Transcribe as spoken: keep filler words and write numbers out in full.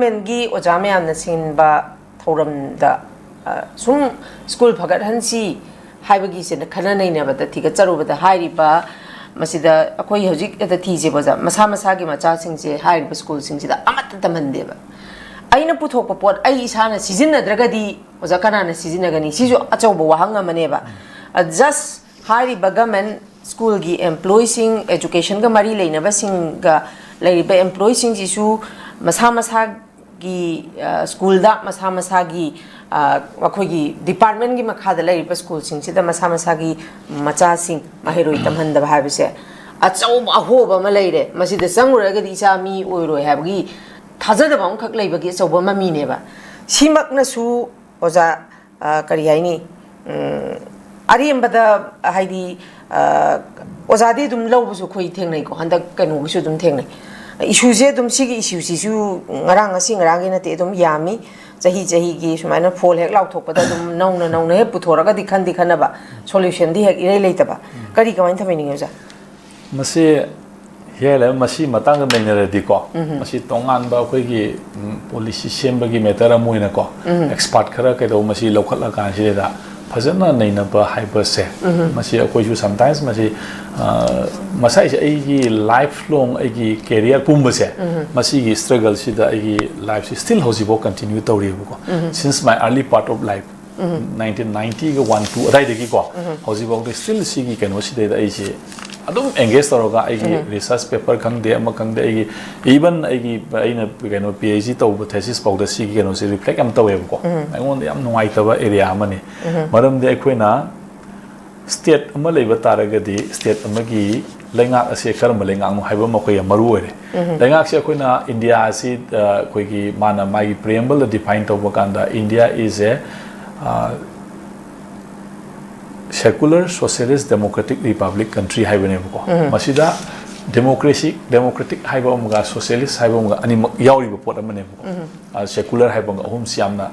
ꯒꯤ ꯑꯣꯖꯥ ꯃꯌꯥꯝꯅ ꯁꯤꯟꯕ ꯊꯧꯔꯝꯗ, ꯑ, ꯁꯨꯝ ꯁ꯭ꯀꯨꯜ ꯐꯒꯠꯍꯟꯁꯤ ꯍꯥꯏꯕꯒꯤꯁꯤꯗ ꯈꯟꯅ ꯅꯩꯅꯕꯗ ꯊꯤꯒꯠꯆꯔꯨꯕꯗ, ꯍꯥꯏꯔꯤꯕ ꯃꯁꯤꯗ ꯑꯩꯈꯣꯏ ꯍꯧꯖꯤꯛ ꯍꯦꯛꯇ ꯊꯤꯁꯦꯕ ꯑꯣꯖꯥ, ꯃꯁꯥ ꯃꯁꯥꯒꯤ ꯃꯆꯥꯁꯤꯡꯁꯦ ꯍꯥꯏꯔꯤꯕ ꯁ꯭ꯀꯨꯜꯁꯤꯡꯁꯤꯗ ꯑꯃꯠꯇ ꯇꯝꯍꯟꯗꯦꯕ꯫ ꯑꯩꯅ ꯄꯨꯊꯣꯛꯄ ꯄꯣꯠ ꯑꯩ ꯏꯁꯥꯅ ꯁꯤꯖꯤꯟꯅꯗ꯭ꯔꯒꯗꯤ ꯑꯣꯖꯥ ꯀꯅꯥꯅ ꯁꯤꯖꯤꯟꯅꯒꯅꯤ? ꯁꯤꯁꯨ ꯑꯆꯧꯕ ꯋꯥꯍꯪ ꯑꯃꯅꯦꯕ꯫ ꯖꯁ ꯍꯥꯏꯔꯤꯕ ꯒꯃꯦꯟ ꯁ꯭ꯀꯨꯜꯒꯤ ꯑꯦꯝꯄ꯭ꯂꯣꯌꯤꯁꯤꯡ, ꯑꯦꯖꯨꯀꯦꯁꯟꯒ ꯃꯔꯤ ꯂꯩꯅꯕꯁꯤꯡꯒ ꯂꯩꯔꯤꯕ ꯑꯦꯝꯄ꯭ꯂꯣꯌꯤꯁꯤꯡꯁꯤꯁꯨ ꯃꯁꯥ ꯃꯁꯥꯒꯤ, ꯑ, ꯁ꯭ꯀꯨꯜꯗ ꯃꯁꯥ ꯃꯁꯥꯒꯤ, ꯑ, ꯃꯈꯣꯏꯒꯤ ꯗꯤꯄꯥꯔꯠꯃꯦꯟꯒꯤ ꯃꯈꯥꯗ ꯂꯩꯔꯤꯕ ꯁ꯭ꯀꯨꯜꯁꯤꯡꯁꯤꯗ ꯃꯁꯥ ꯃꯁꯥꯒꯤ ꯃꯆꯥꯁꯤꯡ ꯃꯍꯩꯔꯣꯏ ꯇꯝꯍꯟꯗꯕ ꯍꯥꯏꯕꯁꯦ ꯑꯆꯧꯕ ꯑꯍꯣꯕ ꯑꯃ ꯂꯩꯔꯦ꯫ ꯃꯁꯤꯗ ꯆꯪꯉꯨꯔꯒꯗꯤ ꯏꯆꯥ ꯃꯤ ꯑꯣꯏꯔꯣꯏ ꯍꯥꯏꯕꯒꯤ ꯊꯥꯖꯗꯕ ꯑꯃꯈꯛ ꯂꯩꯕꯒꯤ ꯑꯆꯧꯕ ꯃꯃꯤꯅꯦꯕ꯫ ꯁꯤꯃꯛꯅꯁꯨ ꯑꯣꯖꯥ, ꯑ, ꯀꯔꯤ ꯍꯥꯏꯅꯤ, ꯎꯝ, ꯑꯔꯦꯝꯕꯗ, ꯍꯥꯏꯗꯤ, ꯑ, ꯑꯣꯖꯥꯗꯤ ꯑꯗꯨꯝ ꯂꯧꯕꯁꯨ ꯑꯩꯈꯣꯏ ꯊꯦꯡꯅꯩꯀꯣ, ꯍꯟꯗꯛ ꯀꯩꯅꯣꯒꯤꯁꯨ ꯑꯗꯨꯝ ꯊꯦꯡꯅꯩ꯫ ꯏꯁꯨꯁꯦ ꯑꯗꯨꯝ, ꯁꯤꯒꯤ ꯏꯁꯨꯁꯤꯁꯨ ꯉꯔꯥꯡ, ꯉꯁꯤ ꯉꯔꯥꯡꯒꯤ ꯅꯠꯇꯦ, ꯑꯗꯨꯝ ꯌꯥꯝꯃꯤ꯫ ꯆꯍꯤ ꯆꯍꯤꯒꯤ ꯁꯨꯃꯥꯏꯅ ꯐꯣꯜ ꯍꯦꯛ ꯂꯥꯎꯊꯣꯛꯄꯗ ꯑꯗꯨꯝ ꯅꯧꯅ ꯅꯧꯅ ꯍꯦꯛ ꯄꯨꯊꯣꯔꯛꯑꯒꯗꯤ ꯈꯟꯗꯤ ꯈꯟꯅꯕ, ꯁꯣꯂꯨꯁꯟꯗꯤ ꯍꯦꯛ ꯏꯔꯩ ꯂꯩꯇꯕ꯫ ꯀꯔꯤ, ꯀꯃꯥꯏꯅ ꯊꯝꯕꯤꯅꯤꯡꯉꯤ ꯑꯣꯖꯥ? ꯃꯁꯤ ꯍꯦꯜꯂꯦ, ꯃꯁꯤ ꯃꯇꯥꯡꯗ ꯅꯩꯅꯔꯗꯤꯀꯣ, ꯃꯁꯤ ꯇꯣꯉꯥꯟꯕ ꯑꯩꯈꯣꯏꯒꯤ, ꯎꯝ, ꯄꯣꯂꯤꯁꯤ ꯁꯦꯝꯕꯒꯤ ꯃꯦꯇꯔ ꯑꯃ ꯑꯣꯏꯅꯀꯣ, ꯑꯦꯛꯁꯄꯥꯔꯠ ꯈꯔ ꯀꯩꯗꯧꯕ ꯃꯁꯤ ꯂꯧꯈꯠꯂꯀꯥꯟꯁꯤꯗ ꯐꯖꯅ ꯅꯩꯅꯕ ꯍꯥꯏꯕꯁꯦ, ꯃꯁꯤ ꯑꯩꯈꯣꯏꯁꯨ ꯁꯝꯇꯥꯏꯝꯁ ꯃꯁꯤ, ꯑ, ꯃꯁꯥꯏꯁꯦ ꯑꯩꯒꯤ ꯂꯥꯏꯐ ꯂꯣꯡ, ꯑꯩꯒꯤ ꯀꯦꯔꯤꯌꯔ ꯄꯨꯝꯕꯁꯦ, ꯃꯁꯤꯒꯤ ꯁ꯭ꯇ꯭ꯔꯒꯜꯁꯤꯗ ꯑꯩꯒꯤ ꯂꯥꯏꯐꯁꯤ ꯁ꯭ꯇꯤꯜ ꯍꯧꯖꯤꯛꯐꯥꯎ continue ꯇꯧꯔꯤꯕꯀꯣ꯫ Since my early part of life, nineteen ninety ꯒ one two ꯑꯗꯥꯏꯗꯒꯤꯀꯣ, ꯍꯧꯖꯤꯛꯐꯥꯎꯗ ꯁ꯭ꯇꯤꯜ ꯁꯤꯒꯤ ꯀꯩꯅꯣꯁꯤꯗꯩꯗ ꯑꯩꯁꯦ ꯑꯗꯨꯝ ꯑꯦꯡꯒꯦꯖ ꯇꯧꯔꯒ ꯑꯩꯒꯤ ꯔꯤꯁꯔꯁ ꯄꯦꯄꯔ ꯈꯪꯗꯦ, ꯑꯃ ꯈꯪꯗꯦ, ꯑꯩꯒꯤ ꯏꯚꯟ ꯑꯩꯒꯤ, ꯑꯩꯅ ꯀꯩꯅꯣ, ꯄꯤ ꯑꯩꯆ ꯗꯤ ꯇꯧꯕ ꯊꯦꯁꯤꯁ ꯐꯥꯎꯗ ꯁꯤꯒꯤ ꯀꯩꯅꯣꯁꯦ ꯔꯤꯐ꯭ꯂꯦꯛ ꯌꯥꯝ ꯇꯧꯋꯦꯕꯀꯣ꯫ ꯑꯩꯉꯣꯟꯗ ꯌꯥꯝ ꯅꯨꯡꯉꯥꯏꯇꯕ ꯑꯦꯔꯤꯌꯥ ꯑꯃꯅꯤ꯫ ꯃꯔꯝꯗꯤ ꯑꯩꯈꯣꯏꯅ ꯁ꯭ꯇꯦꯠ ꯑꯃ ꯂꯩꯕ ꯇꯥꯔꯒꯗꯤ ꯁ꯭ꯇꯦꯠ ꯑꯃꯒꯤ ꯂꯩꯉꯥꯛ ꯑꯁꯦ ꯀꯔꯝꯕ ꯂꯩꯉꯥꯛꯅꯣ ꯍꯥꯏꯕ ꯑꯃ ꯑꯩꯈꯣꯏ ꯌꯥꯝ ꯃꯔꯨ ꯑꯣꯏꯔꯦ꯫ ꯂꯩꯉꯥꯛꯁꯦ ꯑꯩꯈꯣꯏꯅ ꯏꯟꯗꯤꯌꯥ ꯑꯁꯤ, ꯑ, ꯑꯩꯈꯣꯏꯒꯤ ꯃꯥꯅ ꯃꯥꯒꯤ ꯄ꯭ꯔꯤꯑꯦꯝꯕꯜꯗ ꯗꯤꯐꯥꯏꯟ ꯇꯧꯕ ꯀꯥꯟꯗ, India is a, ꯑ, secular socialist democratic republic country ꯍꯥꯏꯕꯅꯦꯕꯀꯣ꯫ ꯃꯁꯤꯗ ꯗꯦꯃꯣꯀ꯭ꯔꯦꯁꯤ, ꯗꯦꯃꯣꯀ꯭ꯔꯦꯇꯤꯛ ꯍꯥꯏꯕ ꯑꯃꯒ ꯁꯣꯁꯤꯌꯦꯂꯤꯁ ꯍꯥꯏꯕ ꯑꯃꯒ ꯑꯅꯤꯃꯛ ꯌꯥꯎꯔꯤꯕ ꯄꯣꯠ ꯑꯃꯅꯦꯕꯀꯣ꯫ ꯑ, ꯁꯦꯀꯨꯂꯔ ꯍꯥꯏꯕ ꯑꯃꯒ, ꯑꯍꯨꯝꯁꯤ ꯌꯥꯝꯅ